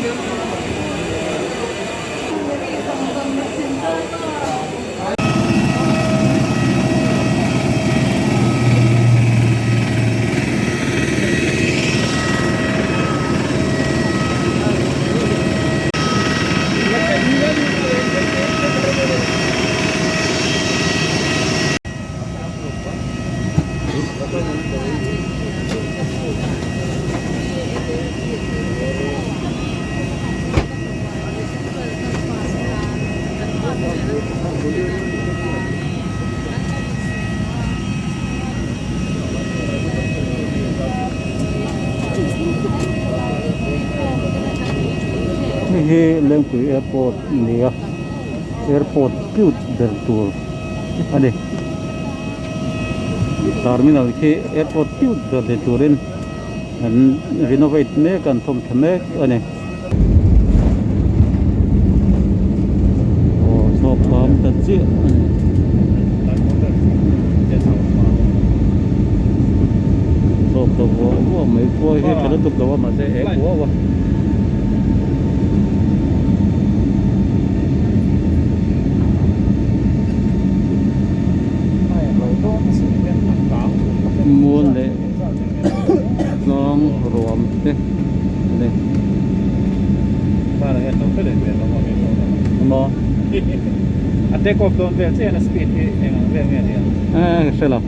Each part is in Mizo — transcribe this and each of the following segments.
Hei hi Lengpui airport a ni a airport cute ber tur a ni terminal khi airport cute ber ni turin an renovate mek a an thawm tha mek a ni. Aw chhuak pam ta chiah a ni. Chhuak ta vuah vuah mai khuai hi tha lutuk lo a mahse ek uau a. Mual leh tlang ruam te a ni. Maw? A take off dawn vel chiah a speed hi eng ang vel nge nia? Eh ka hre lo.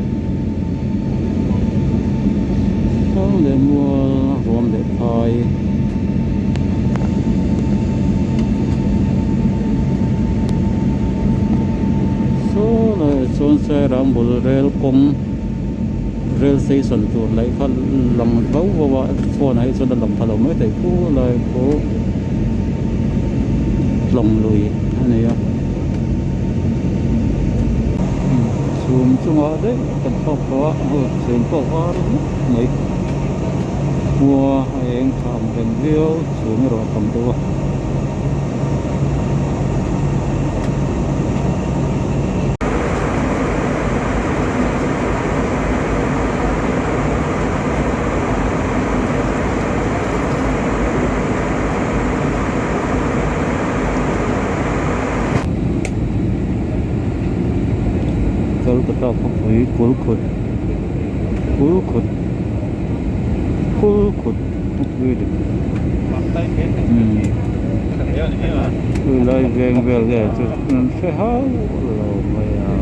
Tlang leh mual ruam leh phai. Saw laiah chuan Sairang bul rel kawng. Rail station tur laih kha lang vau vau a phone ah hi chuan a lang pha lo mai thei pu lai pawh tlawng lui a ni a chhum chungah daih kan thlawk tawh a hei chhum pawh a var mup mai khua a eng tha ang reng viau chhum erawh a tam deuh a. Kolkata khawpui kulkhut kulkhut kulkhut khawpui a ni chulai veng vel vel chu an hre hauh lo mai a.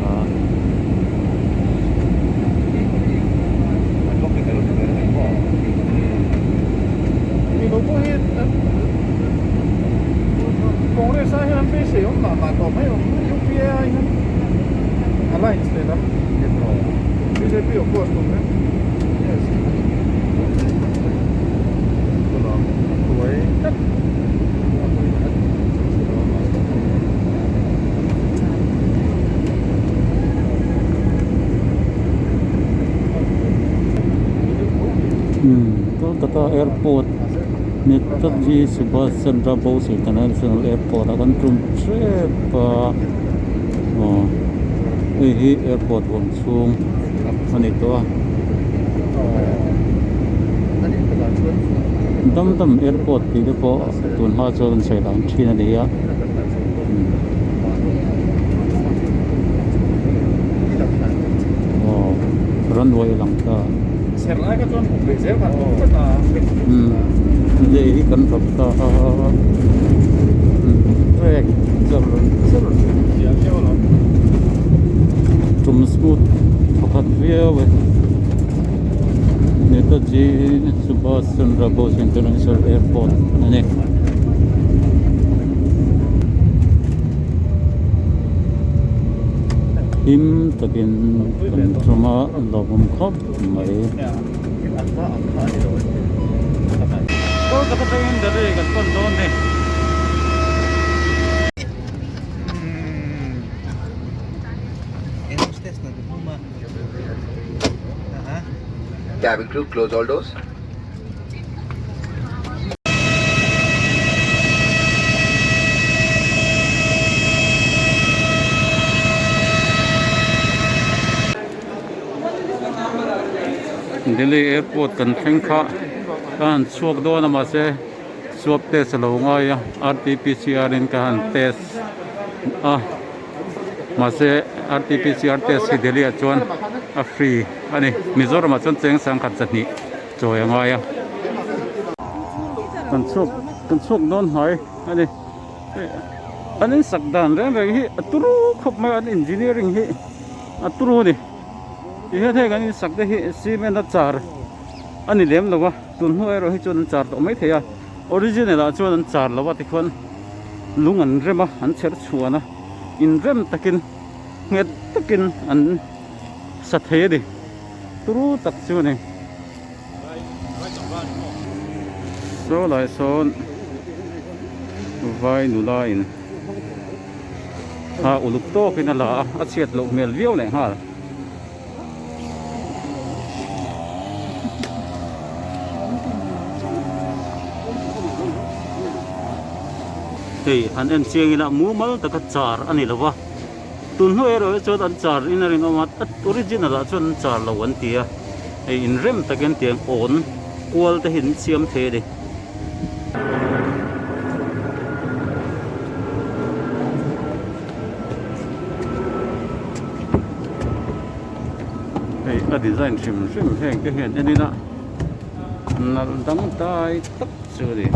Kolkata airport Netaji Subhash Chandra Bose International airport ah kan tum tep a aw hei hi airport vawm chhung a ni tawh a dam dam airport tih te pawh tun hma chuan an sawi dan thin a ni a. Aw runway a lang ta lei hi kan rap ta a trek char char tum smooth pakhat viau e Netaji Subhash Chandra Bose International Airport a ni. Him takin kan tum a lawmawm khawp mai. Kolkata atangin Delhi kan pan dawn ni. Cabin crew, close all doors. Delhi airport kan thleng kha ka han chhuak dawn a mahse. Swab test a lo ngai a RTPCR in ka han test a mahse RTPCR test hi Delhi ah chuan a free a ni Mizoram ah chuan cheng sangkhat zahnih chawi a ngai a kan chhuak kan chhuak dawn hnai a ni an in sak dan reng reng hi a turu khawp mai a an engineering hi a turu a ni tihian heng an in sak te hi cement a char a ni lem lo a. Tun hnu erawh hi chuan an char tawh mai thei a, original ah chuan an char lo a tikhuan lung an rem a, an chher chhuan a, inrem takin nghet takin an sa thei a ni, turu tak chu a ni. Saw lai sawn vai nula in thla uluk tawkin a la a, a chhiat loh hmel viau leh nghal. Hei han en chiang ila mumal taka char a ni lo va tun hnu erawh hi chuan an char in a rinawm a original ah chuan an char lo an ti a hei inrem takin tiang awn kual te hi an siam thei a ni. Hei a design hrim hrim heng te hian en ila nalh dang dai tak chu a ni.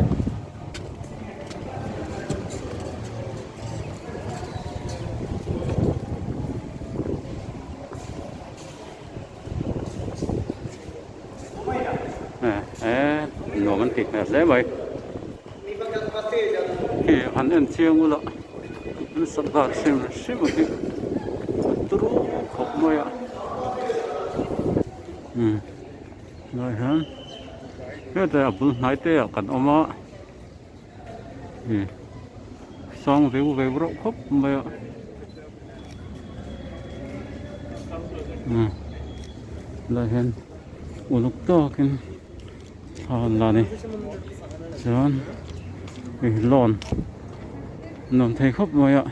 Eh nuam an tih hmel hle mai khi han en chiang ula an sat dan hrim hrim ang hi a turu khawp mai a umm lai hian hetah a bul hnai te ah kan awm a ih sang veu veu reuh khawp mai a umm lai hian uluk tawkin thla an la a ni chuan ih lawn nuam thei khawp mai a.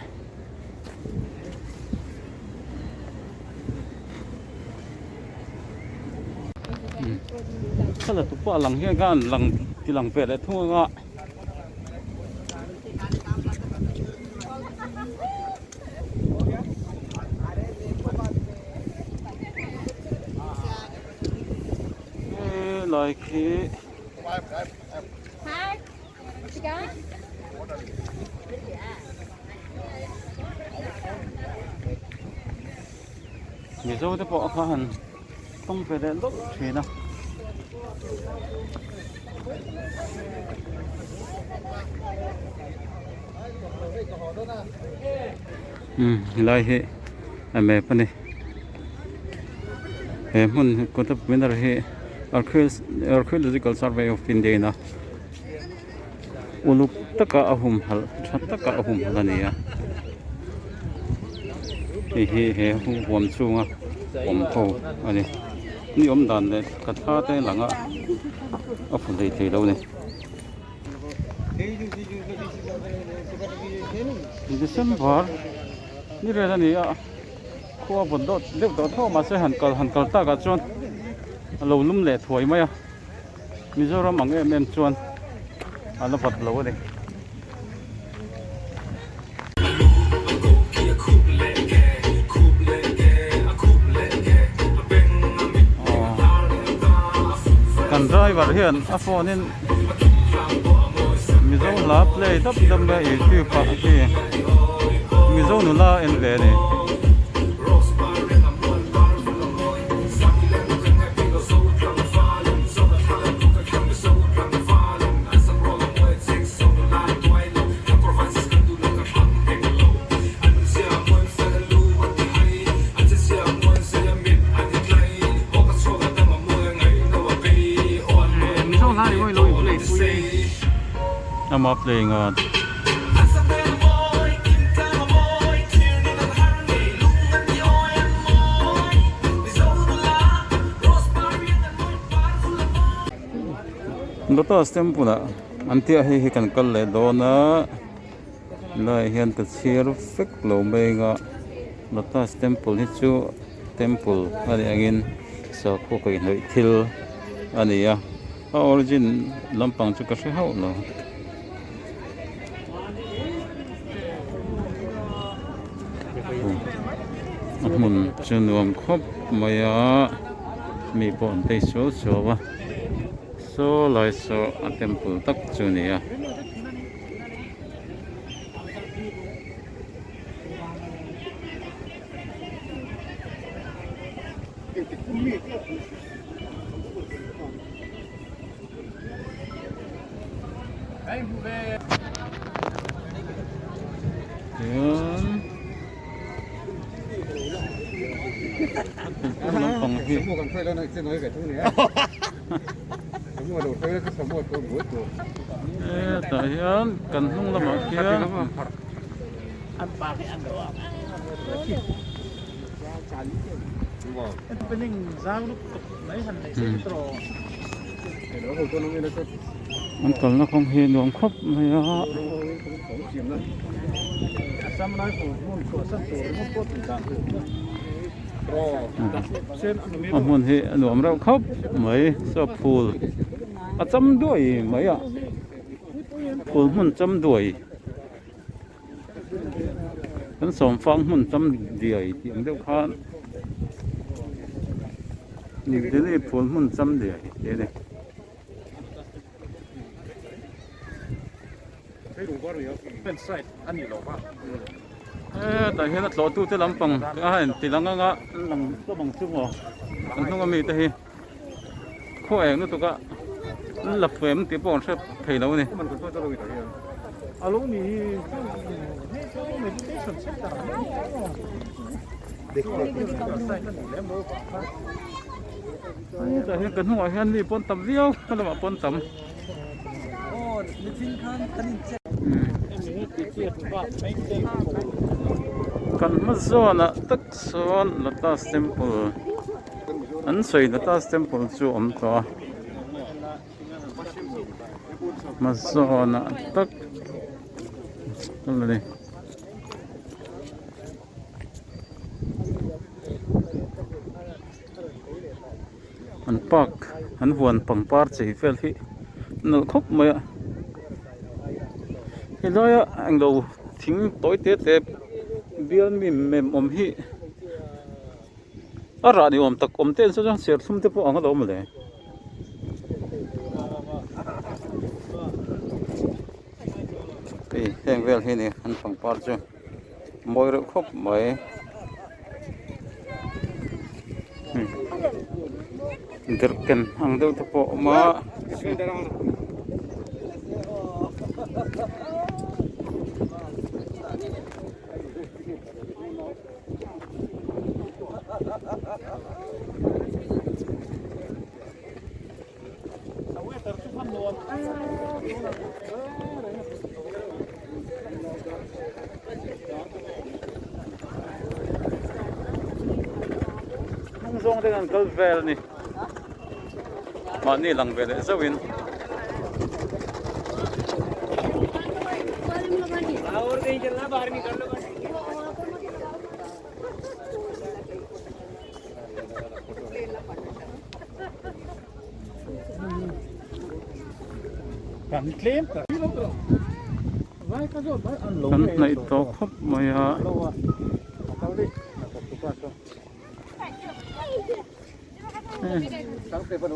Thla la tu pawh a lang hian khan lang ti lang ve leh thung anga. Helai khi Mizo te pawh kha han tawng ve leh lawk thin a. Umm helai hi a map a ni he hmun Qutub Minar hi Archaeological Survey of India in a uluk taka a humhalh tha taka a humhalh a ni a hei hi he huam chhunga awm ho a ni ni awm dan leh ka thla te lang a a fu hlei thei lo a ni. December ni vel a ni a khua vawt deuh deuh tawh tho mahse han kal han kal takah chuan a lo lum leh thuai mai a. Mizoram ang em em chuan a la vat lo a ni. Kan driver hian a phone in Mizo hla play dap dap mai a youtube ah khi Mizo nula en ve a ni. Ama playing a Lotus temple ah an tih hei hi kan kal leh dawn a helaiah hian ka chhiar vek lo mai ang a Lotus temple hi chu temple a nih angin sakhaw kaihhnawih thil a ni a a origin lampang chu ka hre hauh lo. A hmun chu nuam khawp mai a mi pawh an tei suau suau a saw lai saw a temple tak chu a ni a. Tichuan a lampang hi hetah hian kan hnung lamah khian An kalna kawng hi nuam khawp mai a. A hmun hi a nuam reuh khawp mai saw phul a cham duai mai a phul hmun cham duai. Kan sawmfang hmun tam diai tih ang deuh khan New Delhi phul hmun cham diai tih a ni. Hetah hian a tlawhtute lampang a han ti lang anga an lang hlawm ang chu maw an hnung ami te hi khaw eng lutuk a an la phem tih pawh an hre thei lo a ni. Hetah hian ka hnungah hian mi pawn tam viau a lamah pawn tam. Kan hma zawnah tak sawn Lotus Temple an sawi Lotus Temple chu a awm tawh a hma zawnah tak a ni. An park an huan pangpar chei vel hi nalh khawp mai a helaia englo thing tawi te te bial mi mem awm hi a rah ni awm tak awm te an sawi chuan serthlum te pawh ang a lo awm le. Hei heng vel hi a ni an pangpar chu. Mawi reuh khawp mai derhken ang deuh te pawh a awm a. Hnung zawng te kan kal vel a ni mahni lang ve leh zauh in. Kan hnaih tawh khawp mai a.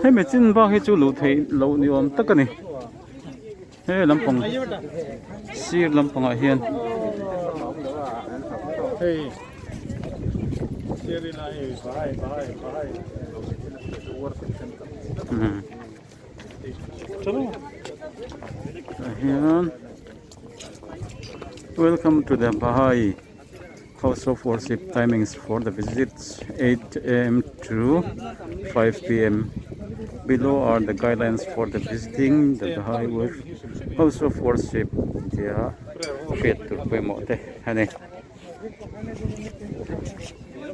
Hemi chin bak hi chu luh theih loh ni awm tak a ni. He lampang sir lampangah hian. Tah hian welcome to the Bahai house of worship timings for the visits 8 am to 5 pm below are the guidelines for the visiting the Bahai house of worship tia hriat tur pawimawh te a ni.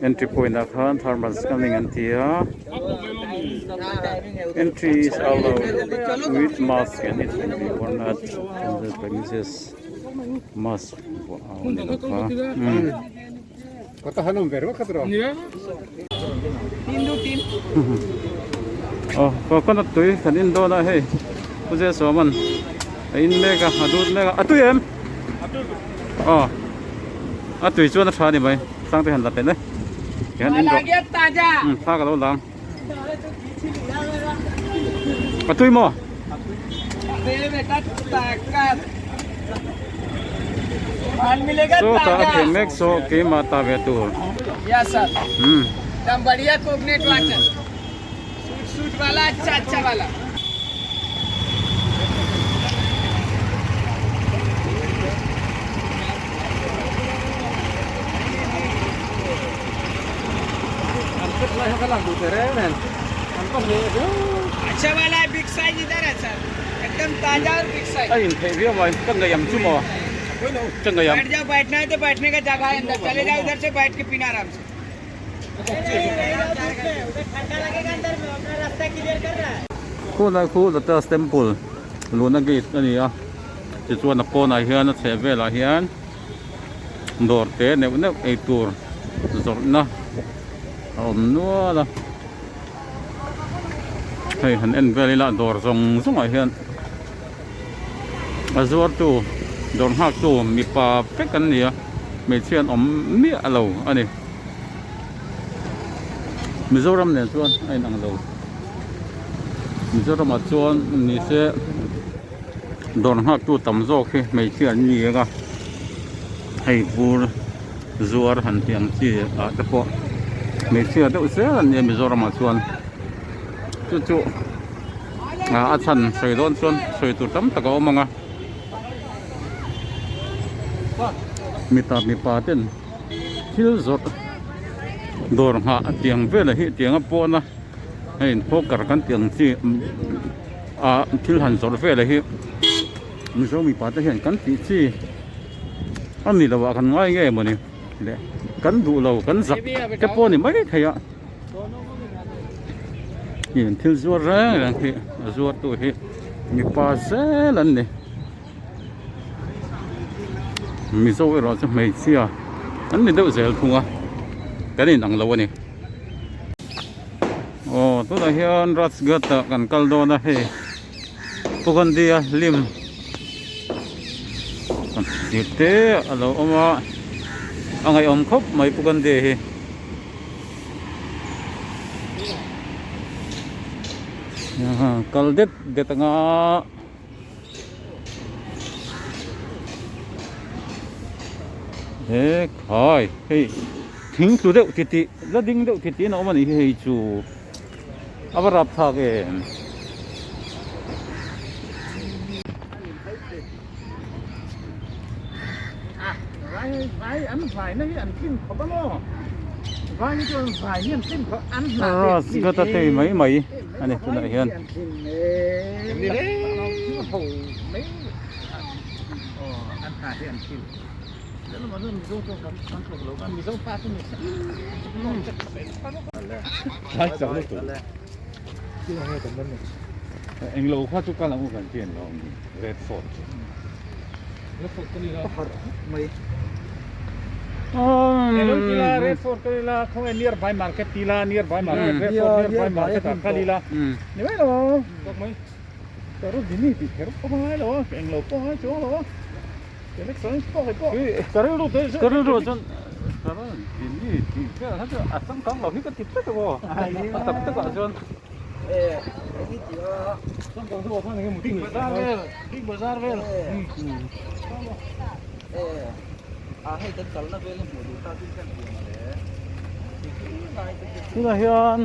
Entry point ah khan thermal scanning an ti a entry is allowed with mask and it will be worn at the premises mask vuah a awm ni lo kha aw coconut tui kan in dawn a hei Pu Zesawman a in mek a a dut mek a a tui em? Aw a tui chuan a tha a ni mai. tlang te han la teh le tihian in rawh umm thla ka lo la ang a tui maw? Sawtah a theh mek saw keimah ta ve tur umm. A intheih viau mai ka ngei ang chu maw ka ngei ang. Khulai khu Lotus Temple luhna gate a ni a tichuan a pawnah hian a chheh velah hian dawr te neuh neuh eitur zawrhna a awm nual a hei han en vel ila dawr zawng zawng ah hian a zuar tu dawr nghak tu mipa vek an ni a hmeichhia an awm miah lo a ni Mizoram nen chuan a inang lo Mizoram ah chuan ni se dawr nghak tu tam zawk hi hmeichhia an ni ang a hei vur zuar han tih ang chi ah te pawh hmeichhia deuh zel an ni a Mizoram ah chuan chu chu. A chhan sawi dawn chuan sawi tur tam tak a awm ang a mita mipa ten thil zawrh dawr nghah tiang velah hi tiang a pawn a hei hawker kan tih ang chi ah thil han zawrh velah hi mizo mipa te hian kan tih chi a ni lo ah kan ngai nge mawni le kan duh lo kan zak te pawh a ni maithei a. Heng thil zuar reng reng hi a zuar tu hi mipa zel an ni mizo erawh chu hmeichhia an ni deuh zel thung a kan in ang lo a ni aw tunah hian rajghat ah kan kal dawn a hei Pugandi a hlim te a lo awm a a ngaihawm khawp mai Pugandi hi. Kal det det anga he khai hei thing tlu deuh ti tih la ding deuh ti tih in a awm a nih hi hei chu a va rap thlak em. Rajghat a tei mai mai a ni tunah hian. Englo kha chu kal ang u kan chian lo ang ni Red Fort chu. Red Fort ka ni la. Mai. Elo ti la Red Fort ka ni la khawnge nearby market ti la nearby market Red Fort nearby market ah kal ila ni mai lo tawk mai. Sarojini tih kher pawh a ngai lo a englo pawh a ngai chuang lo a electronics pawh hei pawh ka rilru te ka rilru chuan Sarojini tih vel kha chu a changkang lo hi ka ti tlat aw a tak tak ah chuan. Big Bazaar vel Big Bazaar vel Tunah hian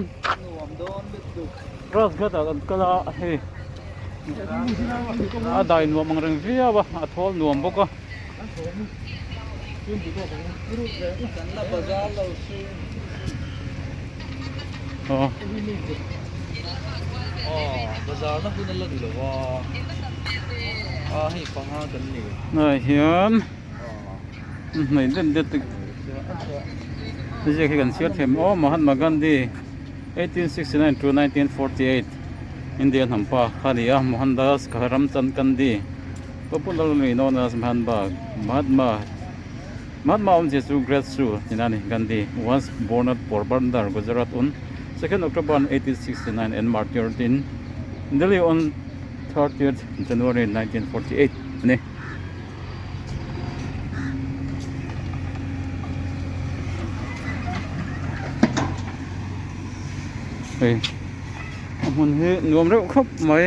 Rajghat ah kan kal a hei a dai nuam ang reng viau a a thawl nuam bawk a. Aw. Tunah hian hnaih det det ziak hi kan chhiar thiam aw Mahatma Gandhi 1869 to 1948 India hnam pa kha a ni a Mohandas Karamchand Gandhi Popularly known as Mahatma Mahatma Mahatma awmzia chu Great Su tihna a ni. Gandhi was born at Porbandar, Gujarat on 2nd October 1869 and martyred in Delhi on 30th January 1948 a ni. Hei a hmun hi nuam reuh khawp mai.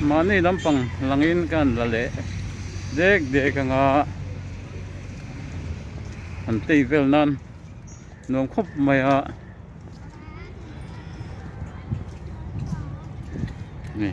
Mahni lampang langin ka han la leh dek dek anga an tei vel nan nuam khawp mai a. Ni.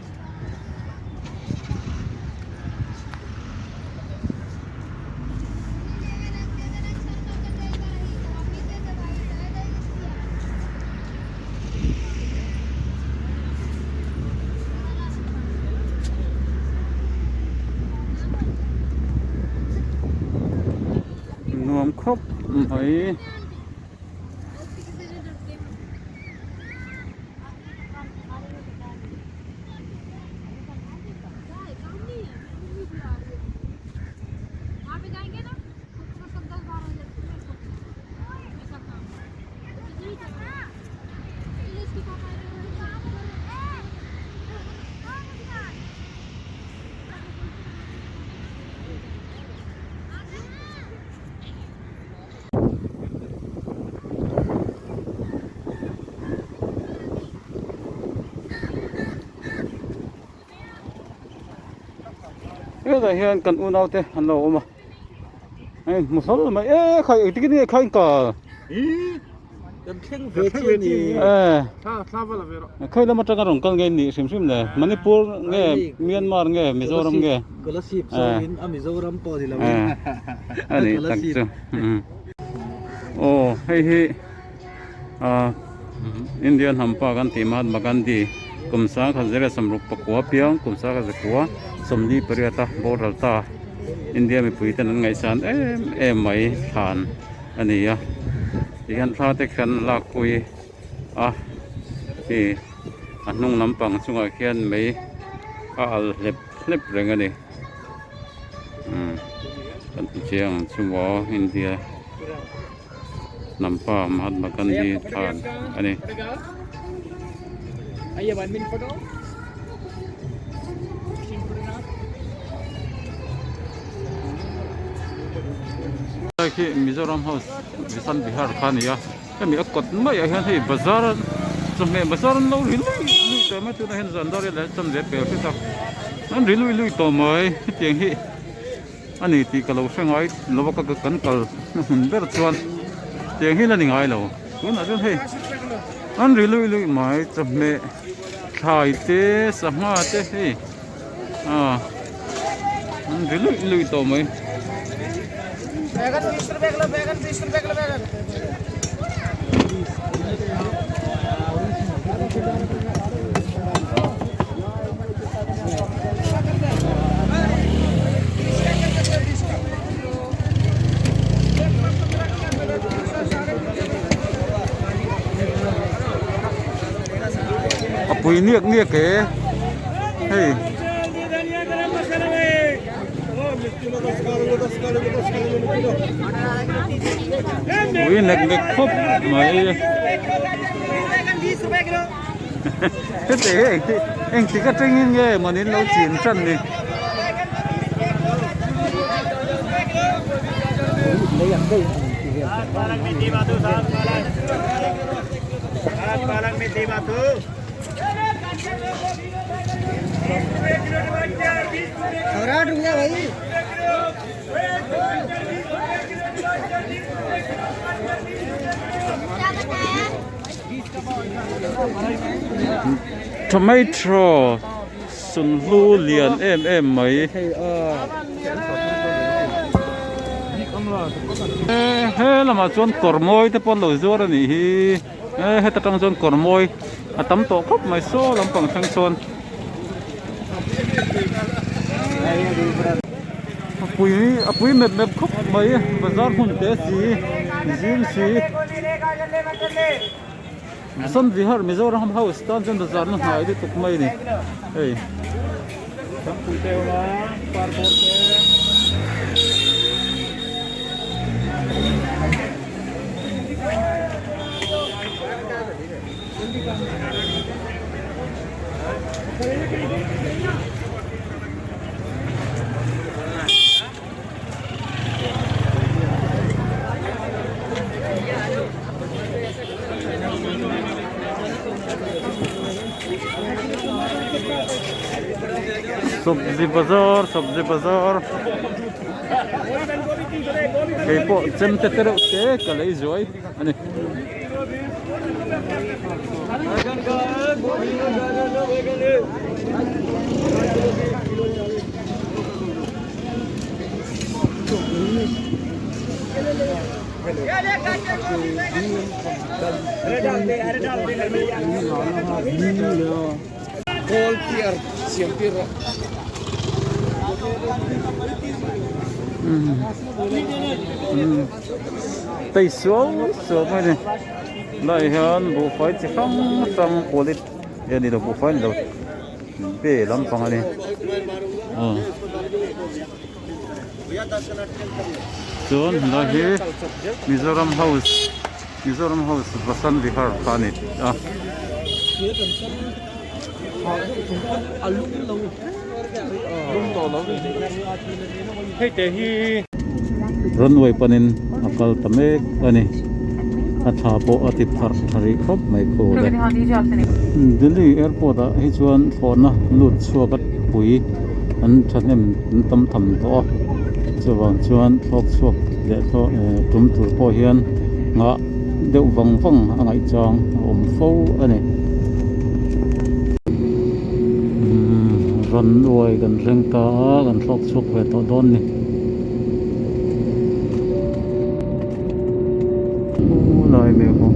Nuam khawp mai. Hetah hian kan unau te an lo awm a hei hmu hlawl mai e khai engtik in nge kha in kal khawi lam atanga rawn kal nge nih hrim hrim le Manipur nge Myanmar nge Mizoram nge a nih tak chu. Aw hei hi ah Indian hampa kan tih Mahatma Gandhi kum sangkhat zira sawmruk pakua piang kum sangkhat zakua sawmli pariata boral ta India mipui ten an ngaihsan em em mai thlan a ni a tihian thla te khian lakpui a hei a hnung lampang chungah khian mei a alh hlep hlep reng a ni. Umm kan ti chiang ang chu maw India hnam pa Mahatma Gandhi thlan a ni. Helai khi Mizoram House Visan Vihar kha a ni a hemi a kawt maiah hian hei bazar chawhmeh bazar an lo ri lui lui tawh mai tunah hian zan dar leh chanve pel hret a an ri lui lui tawh mai hetiang hi a ni tih ka lo hre ngai lo a ka kan kal na hmun ber chuan tiang hi la ni ngai lo tunah chuan hei an ri lui lui mai chawhmeh thlai te sangha te hei ah an ri lui lui tawh mai. A pui niak niak e hei. Pui nek nek khawp mai. Heti hi engti engtik atangin nge mawni an lo chin tan ni. Tomato sunhlu lian em em mai he lamah chuan kawr mawi te pawh an lo zuar a nih hi heta tang chuan kawr mawi a tam tawh khawp mai saw lampang thleng sawn. A pui a pui mep mep khawp mai bazar hmun te si zim si Vasant Vihar Mizoram House tan chuan bazar na hnai lutuk mai a ni hei. Sabzi bazar sabzi bazar kei pawh chemte te reuh te ka lei zuai a ni. Tei suau suau mai a ni lai hian buhfai chi hrang hrang quality a ni lo buhfai a ni lo be lampang a ni aw chuan helai hi Mizoram house Mizoram house Vasant Vihar kha a ni a. Runway panin a kal ta mek a ni a thla pawh a ti pharh tha rih khawp mai khu le Delhi airport ah hi chuan thlawhna lut chhuak a pui an thahnem an tam tham tawh a chuvang chuan thlawk chhuak leh thlawh tum tur pawh hian nghah deuh vang vang a ngaih chang a awm fo a ni. Runway kan thleng ta a kan thlawk chhuak ve tawh dawn a ni. Khulai mek aw.